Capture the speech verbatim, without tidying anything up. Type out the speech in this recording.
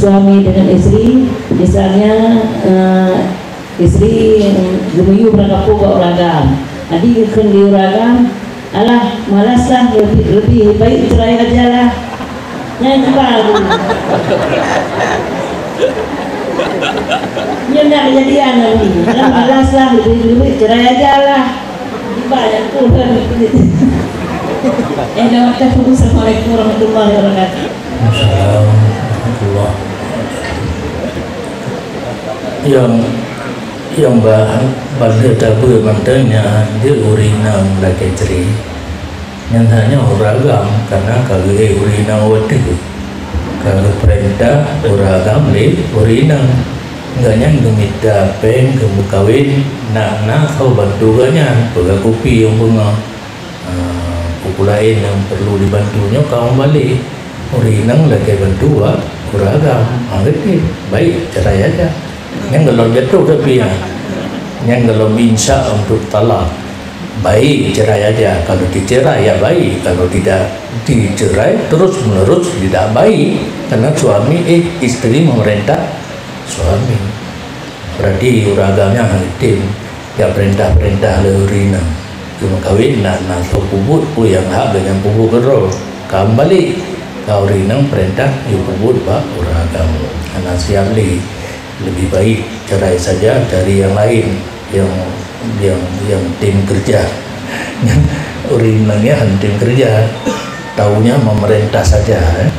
Suami dengan isteri, misalnya, eh, isteri, eh, geumiyueb rangkapeue bak ureueng agam. Jadi geukheun di ureueng agam, "Alah, malaslah, lebih, lebih baik cerai aja lah." Nyan kiban. Nyan na kejadian lagi. "Alah, malaslah, lebih, lebih baik cerai aja lah." Kiban nyan tu kan. Eh, dah makan. Assalamualaikum warahmatullahi wabarakatuh. Assalamualaikum warahmatullahi wabarakatuh. Nyang, nyang bah, banda tabeue mantong nyan jeuet ureueng inong lakée cerai. Nyan hanya ureueng agam, karena ka geuék ureueng inong watée. Ka geupeurintah ureueng agam lé ureueng inong. Gobnyan geumita péng keu meukawen, nak na soe bantu gobnyan, peugah kupi nyang beungoh. Ah, peue-peue laén nyang perlu dibantu nyoe ka meubalé. Ureueng inong lakée bantu bak ureueng agam, ah, geutem, baik, cerai aja. Nyang golom jatuh tapi, ah. Nyang golom insya untuk talak. Baik, cerai aja. Kalau dicerai, ya baik. Kalau tidak dicerai, terus menerus tidak baik. Karena suami, eh, isteri memerintah suami. Berarti ureueng agam nyan geutem. Jak peurintah-peurintah lé ureueng inong. Geumeukawen na, na soe peubuet peue nyang hak gobnyan peubuet keudroe. Ka meubalek, ka ureueng inong peurintah geupeubuet bak ureueng agam. Hana siap lé. Lebih baik cerai saja, cari yang lain, yang, yang, yang tim kerja. Ureueng inong nyan han tim kerja. Taunya memerintah saja, eh.